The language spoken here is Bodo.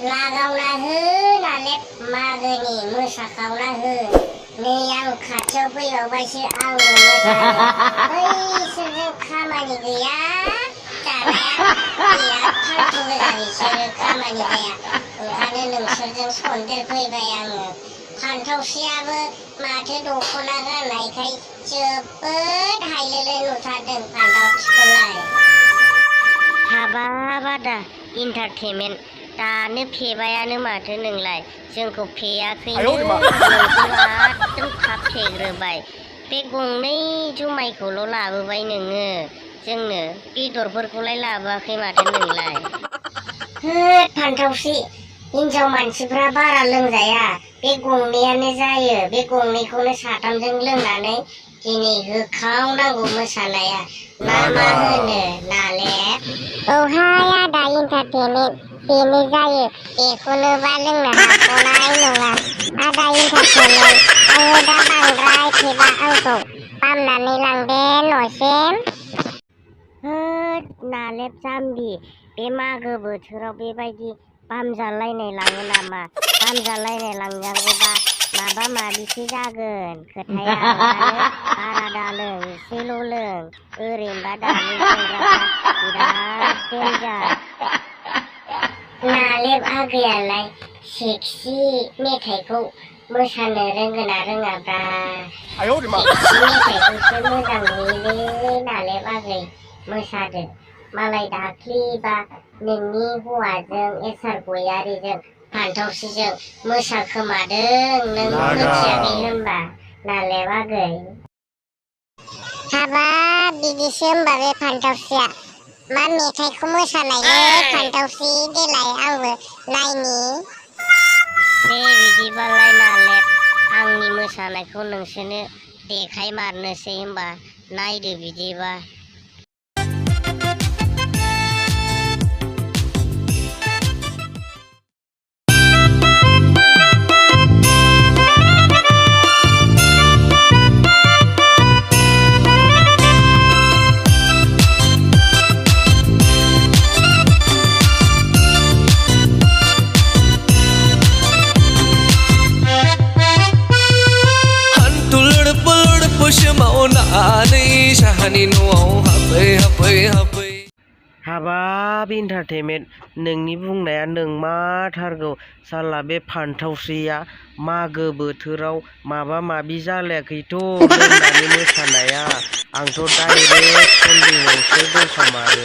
लागावना हो नाले मागोनि मोसाखावना हो नै आं खाथियाव फैबावबायसो आंबो मोसानो बैसोरजों खामानि गैया जानाया बिराद फाल्थु गोजा बिसोरो खामानि जाया ओंखायनो नोंसोरजों सन्देर फैबाय आङो फान्थावस्रियाबो माथो दख'ना गाननायखाय जोबोद हायलोलो नुथारदों फान्थावस्रिखौलाय हाबाब आदा इन्टारटेनमेन्ट दानो फेबायानो माथो नोंलाय जोंखौ फेयाखैनो नोंखौ एकदम थाब फेग्रोबाय बे गंनै जुमायखौल' लाबोबाय नोङो जोंनो बेदरफोरखौलाय लाबोआखै माथो नोंलाय होद फान्थावस्रि हिनजाव मानसिफ्रा बारा लोंजाया बे गंनैयानो जायो बे गंनैखौनो साथामजों लोंनानै दिनै होखावनांगौ मोसानाया ना मा होनो नालेब औहाय आदा इन्टारटेनमेन्ट बेनो जायो बेखौनोबा लोंनो हाख'नाय नङा आदा इन्टारटेनमेन्ट आङो दा बांद्राय फेबा आंखौ बामनानै लांदे न'सिम होद नालेब जाम्बि बे मागो बोथोराव बेबायदि बामजालायनाय लाङो नामा बामजालायनाय लांनांगौबा माबा माबिसो जागोन खोथाया ओंखायनो बारा दालों एसेल' लों ओरैनोबा दानि सेंग्राफ्रा बिराद देन्जार नालेब आगैयालाय सेक्सि मेथाइखौ मोसानो रोंगोना रोङाब्रा सेक्सि मेथाइखौसो मोजां नुयोलै नालेब आगै मोसादो मालाय दाख्लिबा नोंनि हौवाजों एसार गयारिजों फान्थावस्रिजों मोसाखोमादों नों मिथियाखै होनबा नालेब आगै हाबाब बिदिसो होनबा बे फान्थावस्रिया मा मेथाइखौ मोसानायलै फान्थावस्रि देलाय आंबो नायनि दे बिदिबालाय नालेब आंनि मोसानायखौ नोंसोरनो देखायमारनोसै होनबा नायदो बिदिबा हाबाब इन्टारटेनमेन्ट नोंनि बुंनाया नोंमारथारगौ साला बे फान्थावस्रिया मागो बोथोराव माबा माबि जालायाखैथ' लोंनानै मोसानाया आंथ' डाइरेक्ट सन्देहआवसो दंखामारो